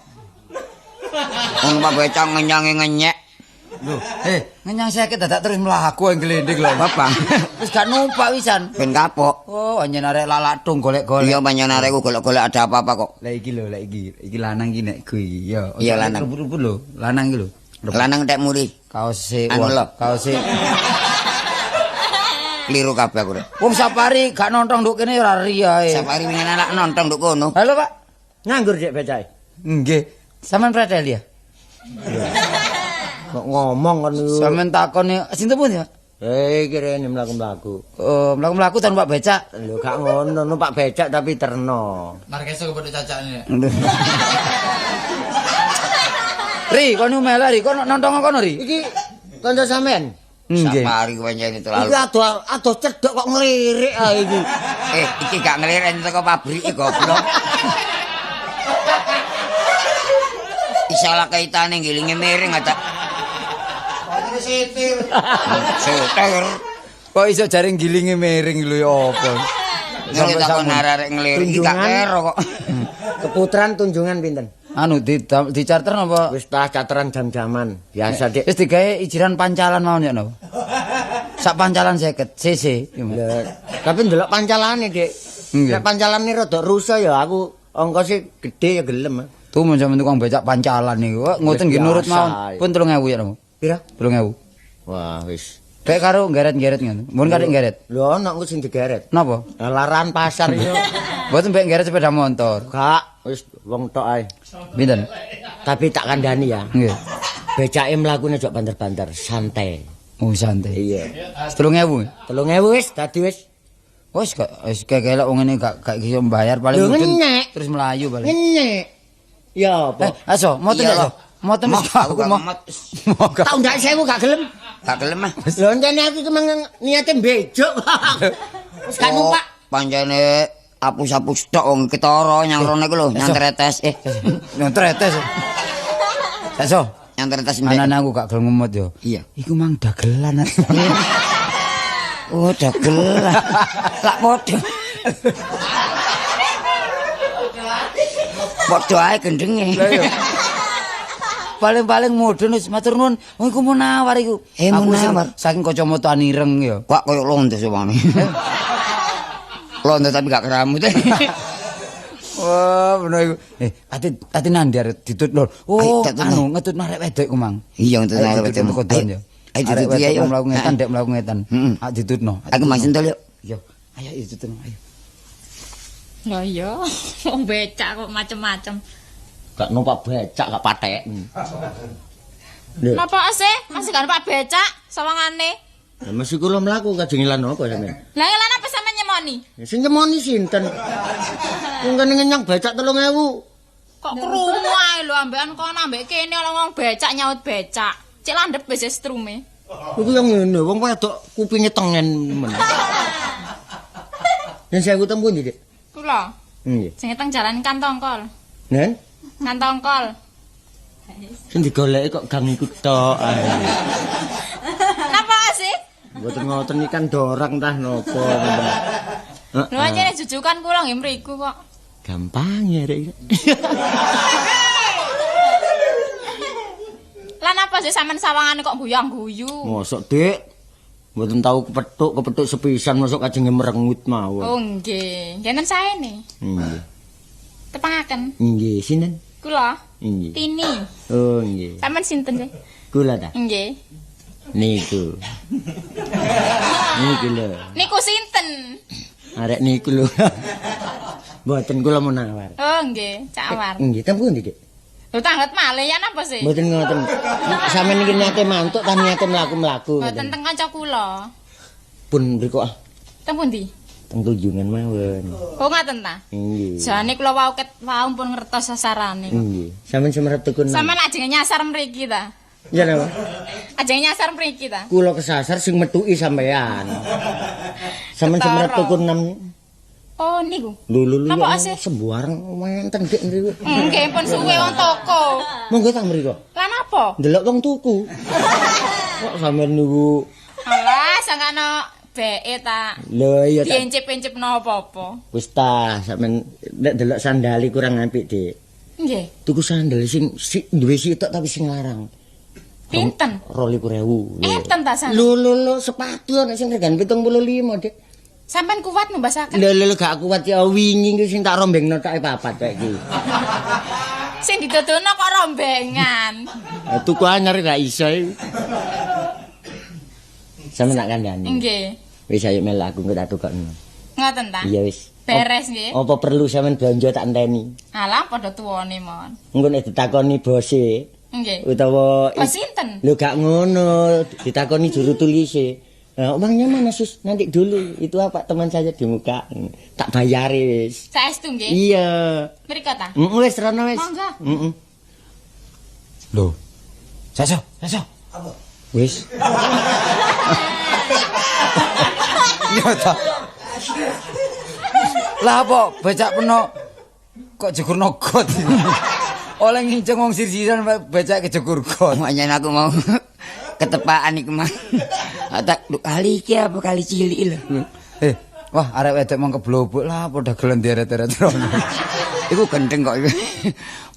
Numpak becak ngenyange ngenyek. Lho, ngenyang 50 dadak terus mlaku glending lho. Bapak. Wis gak numpak wisan. Ben kapok. Oh, anjen arek lalaktung golek-golek. Iya, panjenengan arek ku golek-golek ada apa-apa kok. Lah iki lho, lah iki. Iki lanang iki nek ku iki. Ya, iya lanang. Rumput-rumput lho, lanang iki lho. Lanang tek muri. Kaose anu lho, kaose. Kliru kabeh aku rek. Wong safari gak nontong nduk kene ora ri ae. Safari wingi anak nontong nduk kono. Halo, Pak. Nganggur Dik becake. Nggih. Sampeyan pretel ya? Kok ngomong kon niku. Sampeyan takone sinten pundi, Pak? Iki rene mlaku-mlaku. Oh, mlaku-mlaku ta numpak becak. Lho gak ngono, numpak becak tapi terno. Markeso kepethuk cacakne. Ri, kono melek ri, kono nontong kono ri. Iki kanca sampean. Nggih. Safari pancen terlalu. Iki adoh cedhok kok nglirik ae iki. Iki gak nglirik teko pabrik iki goblok. Salah kaitane ngilinge miring ada. Sitir. Sitir. Kok iso jaring gilinge miring lho ya apa? Sampai takon arek ngelirik iki gak kero kok. Keputran tunjungan pinten? Anu di charter napa? Wis ta charteran jam-jaman. Biasa, Dik. Wis digawe ijiran pancalan mawon ya napa? Sak pancalan 50 cc. Tapi ndelok pancalane, Dik. Nek pancalane rada rusak ya aku ongkose gedhe ya gelem. Tuh men sampeyan tukang becak pancalan niku. Ngoten nggih nurut mawon. Pun 3000 ya napa? Pira? 3000. Wah, wis. Kayak karo geret-geret ngono. Mun karek geret. Lho ana engko sing digeret. Napa? Laran pasar yo. Mboten mbek geret sepeda motor. Gak, wis wong tok ae. Pinten? Tapi tak kandhani ya. Nggih. Becake mlakune ojo banter-banter, santai. Oh, santai. Iya. 3000. 3000 wis dadi wis. Wis gak wis kekelek wong ngene gak iso mbayar paling mudun terus melayu paling. Ngenyek. Ya apa? Aso, moten lho. Moten wis aku mau. Tak undak 1000 gak gelem. Gak gelem ah. Lho encene aku iki niate mbejuk. Wis gak numpak. Pancene apus-apus tok wong ketara nyang rono iku lho, nyang tretes. Nyang tretes. Aso, nyang tretes. Anane aku gak gelem ngemot yo. Iya. Iku mang dagelan. Oh, dagelan. Lak padha. Padha ae gendenge. Paling-paling mudhun wis matur nuwun. Oh iku munawar iku. Aku munawar. Saking kacamata ireng ya. Kok koyo londo sewame. Londo tapi gak keramut. Wah, bener iku. Ati nandi arek ditut lho. Oh, anu ngetutno arek wedok iku mang. Iya, ngetutno arek wedok. Ayo ditut ya. Mlaku ngetan, Dek, mlaku ngetan. Ah ditutno. Aku mang sentul yuk. Iya. Ayo ditutno, ayo. Lah iya, wong becak kok macem-macem. Gak numpak becak gak patek. Napa sih? Masih gak numpak becak sawangane. Lah mesti kula mlaku kajeng ilan apa sampean? Lah ilan apa sampean nyemoni? Sing nyemoni sinten? Wong kene ngenyang becak 3000. Kok krungu ae lho ambekan kono ambek kene ora wong becak nyaut becak. Cek landhep wis strume. Iku yo ngene, wong wedok kupinge tengen men. Yen sewu teng pundi, Dik? Kula. Nggih. Sing teng jalan Kantongkol. Nen? Kantongkol. Sing digoleki kok gang iku tok ae. Napa sih? Mboten ngoten iki kan dorang tah napa ngoten. Lho anjene jujukan kula nggih mriku kok. Gampang ya rek. Lah napa sih sampean sawangane kok guyang-guyu? Mosok, Dik. Mboten tau kepethuk sepisan mosok kajenge merengut mawon. Oh nggih. Ngenten saene. Nggih. Tepangaken. Nggih, sinten? Kula. Nggih. Tini. Oh, nggih. Sampeyan sinten sih? Kula ta? Nggih. Niku. Niku lho. Niku sinten? Arek niku lho. Mboten kula menawar. Oh, nggih, Cak Awar. Nggih, teng pundi, Dik? Lho tanglet malih ya napa sih? Mboten ngoten. Sampeyan niki niate mantuk ta niate mlaku-mlaku? Mboten teng kanca kula. Pun mriku ah. Teng pundi? Teng kunjungan mawon. Oh ngaten ta? Nggih. Jane kula wau ket wau pun ngertos sasarane. Nggih. Sampeyan semerep tukun. Sampeyan ajenge nyasar mriki ta? Iya napa? Ajenge nyasar mriki ta? Kula kesasar sing metuki sampeyan. Sampeyan semerep tukun 6. Oh niku. Lho lho lho. Napa sih? Sembarang wonten Dik mriku. Nggih pun suwe wong toko. Monggo tang mriku. Lah napa? Ndelok wong tuku. Kok sampeyan niku. Alah sangkano beke ta. Lho iya ta. Diencip-encipno apa-apa. Wis ta, sampeyan nek delok sandali kurang apik, Dik. Nggih. Tuku sandal sing duwe sitok tapi sing larang. Pinten? 22.000. Enten ta sandal? Lho lho lho, sepatu ana sing regane 75, Dik. Sampeyan kuat numbasaken? Lho lho gak kuat ya wingi iki sing tak rombengno tok papat kok iki. Sing didodono kok rombengan. Lah tuku anyar gak iso iki. Sampeyan tak kandhani. Nggih. Wis ayo melu aku engko tak tukokno. Ngoten ta? Iya wis. Beres nggih. Apa perlu sampeyan blanja tak enteni? Alah padha tuwane mon. Engko nek ditakoni bose. Nggih. Utawa bos sinten? Lho gak ngono, ditakoni juru tulise. Nah, uangnya mana sus? Nanti dulu. Itu apa teman saya di muka. Tak bayari wis. Saestu nggih? Iya. Mriko ta? Wis rono wis. Monggo. Heeh. Lho. Saso, saso. Apa? Wis. Iya ta. Lah apa becak peno kok jegur got. Oleh nginceng wong sir-siran becak kejegur got. Makanya aku mau ketepaan iku mah. Tak kali iki apa kali cilik lho. Wah arek wedok mong keblobok lah apa dagelan dieret-eret rono. Iku gendeng kok iku.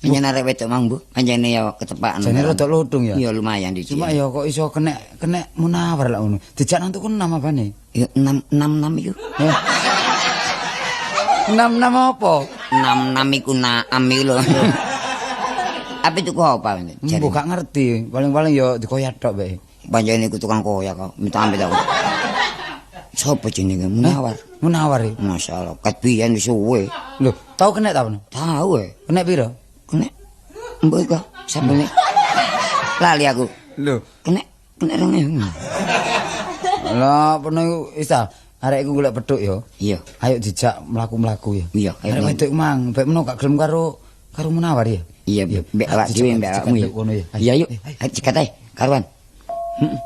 Pancen arek wedok mang, Bu. Pancene ya ketepakan. Jane rada lutung ya. Iya lumayan iki. Cuma ya kok iso kena Munawar lak ngono. Dijak nang tuku 6 apane? Ya 6 6 6 iku. 6 6 apa? 6 6 iku naam iku lho. Ape tuku apa? Mbok gak ngerti. Paling-paling ya dikoyak tok bae. Pancene iku tukang koyak kok. Minta ambek aku. Sopo jenenge Munawar? Munawar iki. Masyaallah, ket biyen wis suwe. Lho, tau kena ta ono? Tau e. Kena piro? Kena. Mbok iku sabene. Lali aku. Lho, kena 2000. Lah, peno iku wis ta. Arek iku golek petuk ya. Iya. Ayo dijak mlaku-mlaku ya. Iya, arek wedok mang, mbek meno gak gelem karo Munawar ya. Iya, mbek awak dhewe mbek awakmu ya. Iya, yuk. Ayo cekat ae, karuan. Heeh.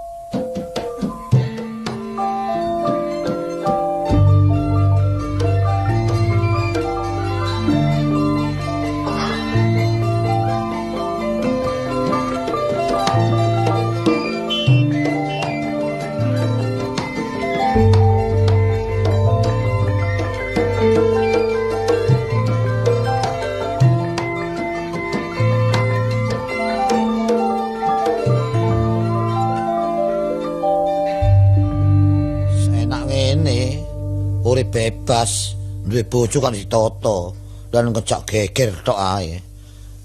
Bebas duwe bojo kan ditata lan ngejak geger tok ae.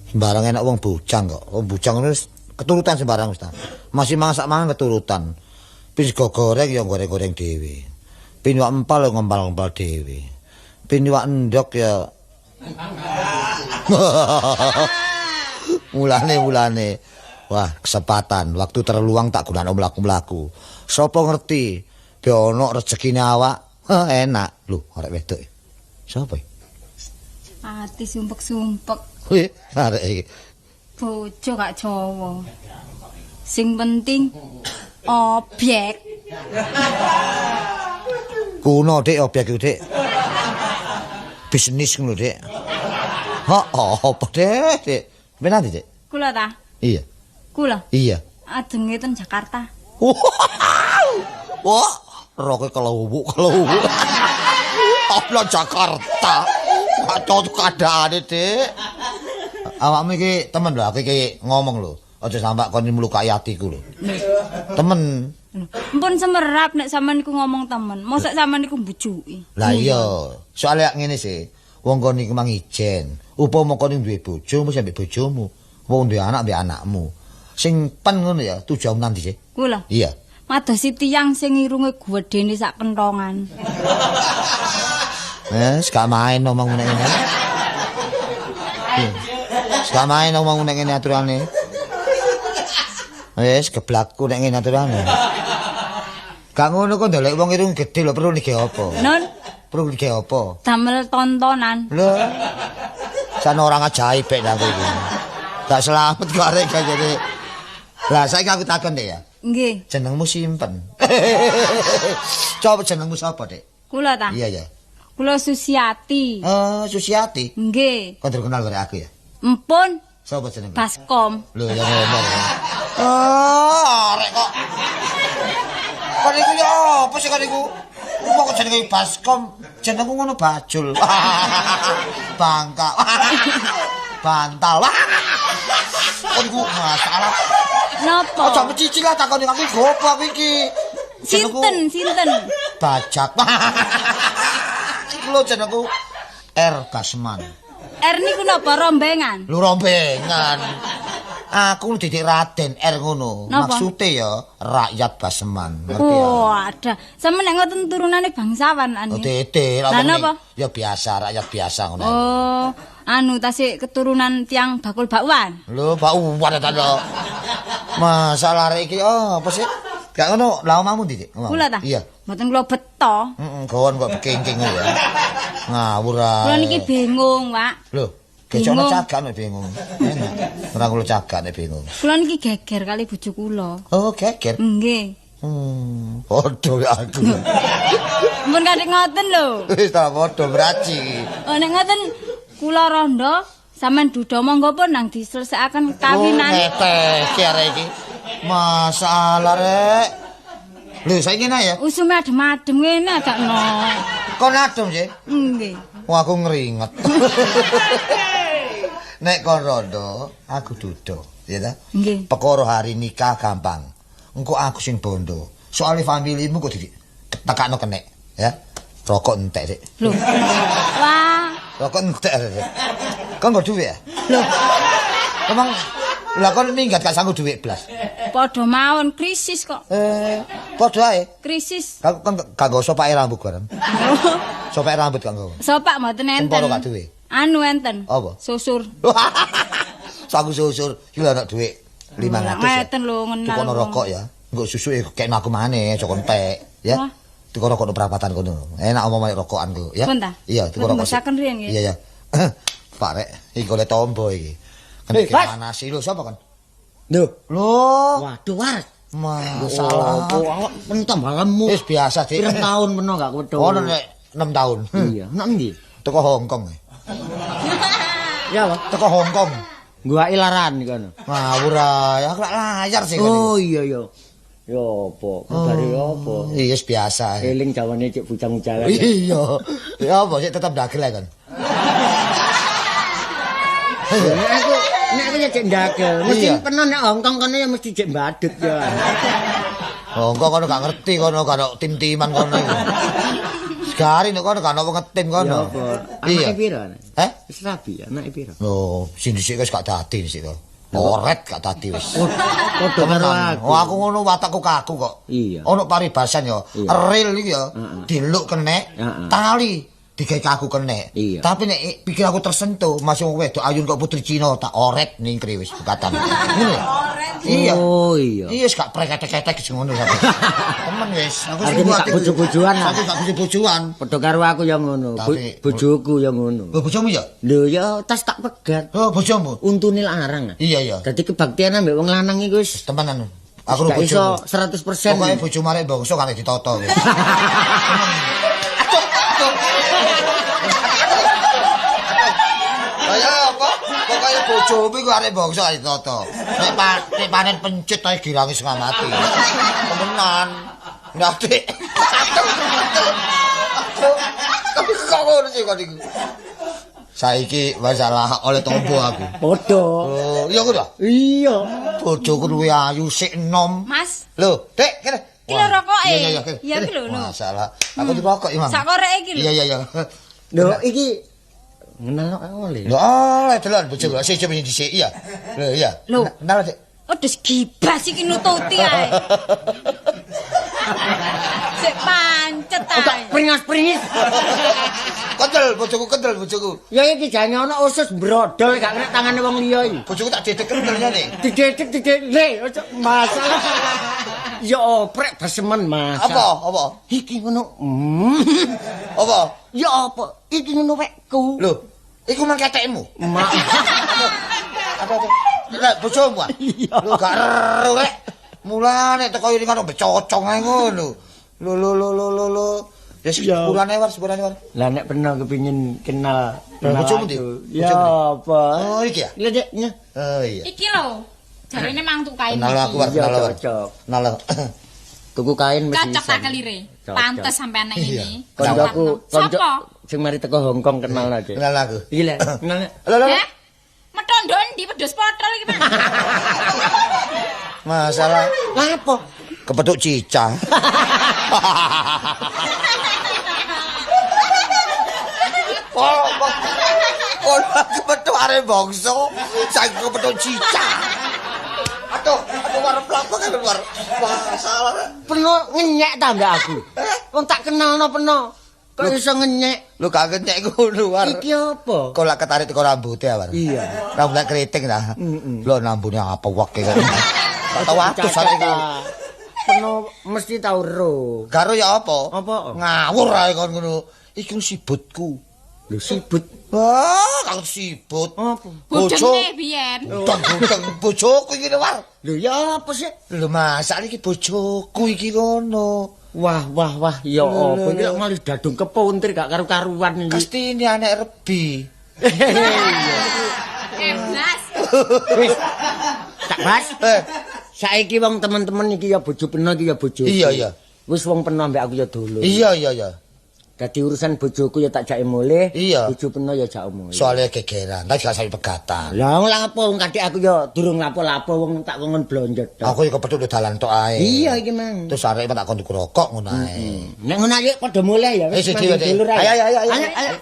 Sembarang enak wong bujang kok. Wong bujang wis keturutan sembarang wis ta. Masih masak mangan keturutan. Pin sego goreng ya goreng-goreng dhewe. Pin iwak empal ya ngempal-ngempal dhewe. Pin iwak endhog ya mulane. Wah, kesempatan waktu terluang tak gunakno mlaku-mlaku. Sopo ngerti be ono rezekine awak. Enak lho arek wedok. Sapa iki? Ati sumpek-sumpek. Kuwi arek iki. Bojo gak Jawa. Sing penting objek. Kuno Dik objek iku Dik. Bisnis ngono Dik. Heeh, apa Dik? Dik. Ben nanti Dik. Kula ta? Iya. Kula? Iya. Ajenge ten Jakarta. Wah. Roke kelewuk. Apa Jakarta? Kacau keadaane, Dik. Awakmu iki temen lho, aku iki ngomong lho. Aja sampak kon mlukai atiku lho. Temen. Mpun semerap nek sampean niku ngomong temen. Mosok sampean niku mbujuki. Lah iya, soalé ngene sih. Wong kon niku mang ijen. Upama kon duwe bojo mesti ambek bojomu. Wong duwe anak ambek anakmu. Sing pen ngono ya, tujuanmu nanti sih. Kula. Iya. Madosi tiyang sing irunge gedene sak kentongan. Wes gak main ngomong ngene ngene. Gak main ngomong ngene ngene aturane. Wes geblakku nek ngene aturane. Gak ngono kok ndelok wong irung gedhe lho perlu niki apa? Nun, perlu niki apa? Damel tontonan. Lho. Jan orang ajaib nek aku iki. Gak selamat kok arek kayane. Lah saiki aku takon Dik ya. Nggih. Jenengmu simpen. Coba jenengmu sapa, Dik? Kula ta? Iya, ya. Kula Susiati. Oh, Susiati. Nggih. Kon terkenal karo aku ya? Empun. Sapa jenengmu? Baskom. Lho, ya ngomong. Oh, arek kok. Kon iku ya apa sih kon iku? Wong kok jenenge Baskom, jenengku ngono Bajul. Bangka. Bantal. Kon iku masalah. Napa? Aja mecicil lah takoni aku gopo aku iki. Sinten, sinten? Bajak. Iku lho jenengku R Basman. R niku napa rombengan? Lho rombengan. Aku didik Raden R ngono. Maksude ya rakyat Basman. Ngerti ya? Oh, ada. Sampe nek ngoten turunane bangsawan ane. Oh, dede. Lah napa? Ya biasa, rakyat biasa ngono. Oh, anu tasik keturunan tiang bakul bakwan. Lho, bakwan ta lho. Masalah arek iki oh, apa sih? Gak ngono, lha omahmu ndi, Dik? Kula ta? Iya. Mboten kula beto. Heeh, gawon kok bekengking ngono ya. Ngawur ae. Kula niki bingung, Pak. Lho, gecokno cagak nek bingung. Enak. Ora kula cagak nek bingung. Kula niki geger kali bojo kula. Oh, geger. Nggih. Padha aku. Mun kadek ngoten lho. Wis ta padha braci. Oh, nek ngoten kula rondo sampean duda monggo pun nang diselesaken kawinan. Oh, ngeteh arek iki. Masalah rek. Lho saiki ngene ya. Usume adem-adem ngene agakno. Kon adem sih? Nggih. Wong aku ngeringet. Nek kon rondo, aku dudo, ya ta? Nggih. Perkara hari nikah gampang. Engko aku sing bondo. Soale familimu kok ditekakno kenek, ya. Rokok entek, Dik. Lho. Wah. Rokok entek, Dik. Kon nggo dhuwit ya? Lho. Emang lah kon minggat gak sanggup dhuwit blas. Padha mawon krisis kok. Padha ae. Krisis. Aku kan gak nggo sopake rambut bareng. Sopake rambut gak nggo. Sopak mboten enten. Semporo gak duwe. Anu enten. Apa? Susur. Saku susur iki lho ana dhuwit 500 ya. Ngeten lho ngenal. Tukono rokok ya. Engko susuke kekno aku maneh aja entek ya. Tuku rokok nang perapatan kono. Enak omong rokokan ku ya. Iya, tuku rokok. Iya ya. Pak rek, iki golek tombo iki. Kene panasi lho sapa kon? Lho. Lho. Waduh, War. Masalah. Awak tambah lemu. Wis biasa, Dik. Pirang tahun meno gak kudu. Ono nek 6 tahun. Iya, nek endi? Teko Hongkong. Ya apa? Teko Hongkong. Guwake laran kono. Ngawur ae, aku lak layar sih kono. Oh iya iya. Ya apa? Kabare ya apa? Iya wis biasa. Eling jawane cek bujang-bujangan. Iya. Ya apa sik tetep ndagel ae kon. Nek aku ya cek ndagel. Mesti peno nek Hongkong kono ya mesti cek mbadut ya. Hongkong kono gak ngerti kono gak ono tim-timan kono iku. Segari nek kono gak ono wong ngetim kono. Iya. Anake piro? Eh? Wis rabi anake piro? Lho, sing dhisik wis gak dadi dhisik to. Oret gak dadi wis. Padha karo aku. Oh, aku ngono watakku kaku kok. Iya. Ono paribasan ya, real iki ya, diluk kenek, tali digawe kaku kenek. Tapi nek pikir aku tersentuh, masih wong wedok ayun kok putri Cina tak oret ningkri wis bukatan. Ngono. Iya. Oh iya. Iya wis gak preketek-ketek sing ngono sampe. Temen wis, aku sing gak bojo-bojoan. Aku gak bojo-bojoan. Padha karo aku ya ngono. Bojoku ya ngono. Lho bojomu ya? Lho ya tas tak pegat. Oh bojomu. Untune larang. Iya iya. Dadi kebaktian ambek wong lanang iku wis temenan. Aku bojomu. Iso 100%. Pokoke bojomu arek bangsa kan ditata wis. Bojomu iku arek bangsa ditata. Nek panen pencet ae girangi setengah mati. Temenan. Nah, Dik. Tapi kok ngono sih kok iku. Saiki masalah oleh tombo aku. Padha. Oh, iya ku ta? Iya. Bojoku luwih ayu sik enom. Mas. Lho, Dik, kene. Iki lho rokoke. Iya, iya, iya iki lho. Masalah. Aku dirokok iki, Mang. Sak koreke iki lho. Iya, iya, iya. Lho, iki ngenal kok oleh. Lho, oleh delok bojoku sik sing dhisik iya. Lho iya. Kenal Dik. Wedhus gibas iki nututi ae. Sik pancet ae. Pringas-pringis. Kendel bojoku, kendel bojoku. Ya iki jane ana usus brodol gak kena tangane wong liya iki. Bojoku tak dedek kendelnya nih. Didedek didedek le ojo masalah. Ya oprek besemen Mas. Apa? Apa? Iki ngono. Apa? Ya apa? Iki ngono wekku. Lho, iku mang ketekmu. Mak. Apa apa? Lah bojomu ah. Lho gak ero rek. Mulane teko ini kan becocong ae ngono. Lho lho lho lho lho. Ya sepurane war, sepurane war. Lah nek pernah kepengin kenal bojomu ndi? Ya apa? Oh iki ya. Lha Dik. Oh iya. Iki lho. Jarene mang tuku kain. Kenal aku war, kenal. Kenal. Tuku kain mesti. Cocok tak kelire. Pantes sampean nek ngene. Koncoku, konco sing mari teko Hongkong kenal aja. Kenal aku. Iki lho, kenal. Lho lho. Metondok ndi wedhus potol iki, Pak? Masalah. Lah apa? Kepethuk cicak. Oh, kepethuk arek bangsa, saiki kepethuk cicak. Aduh, aduh warep lapo kan luar. Masalah. Peno ngenyek ta mbak aku. Wong tak kenalno peno. Kok iso ngenyek? Lho gak ngenyek ngono war. Iki apa? Kok lak ketarik teko rambuté war. Iya. Rambut keriting ta. Lho nambune apa weke kok. Gak tau atus arek iki. Peno mesti tau ro. Garo ya apa? Apa? Ngawur ae kon ngono. Iki sibutku. Lho sibut. Wah, kang sibut. Apa? Bojone biyen. Budeng-budeng bojoku iki lho war. Lho ya apa sih? Lho masak iki bojoku iki ngono. Wah, wah, wah, ya apa iki malah dadung kepuntir gak karu-karuan iki. Kestine anak Rebi. Eblas. Wis. Tak bahas. Saiki wong temen-temen iki ya bojo peno iki ya bojo. Iya, iya. Wis wong peno ambek aku ya dulur. Iya, iya, iya. Dadi urusan bojoku ya tak jake mulih, Iya. bojo peno ya jak mulih. Soale gegeran, tapi gak sampe pegatan. Lah wong lha apa wong kadek aku ya durung lapo-lapo wong tak kongon blonjo tok. Aku ya kepethuk di dalan tok ae. Iya iki mang. Terus arek tak kon tuku rokok ngono ae. Nek ngono ayo padha mulih ya. Wis, mandi dhewe, dulur ae. Ayo, ayo, ayo, ayo. Ayo, ayo.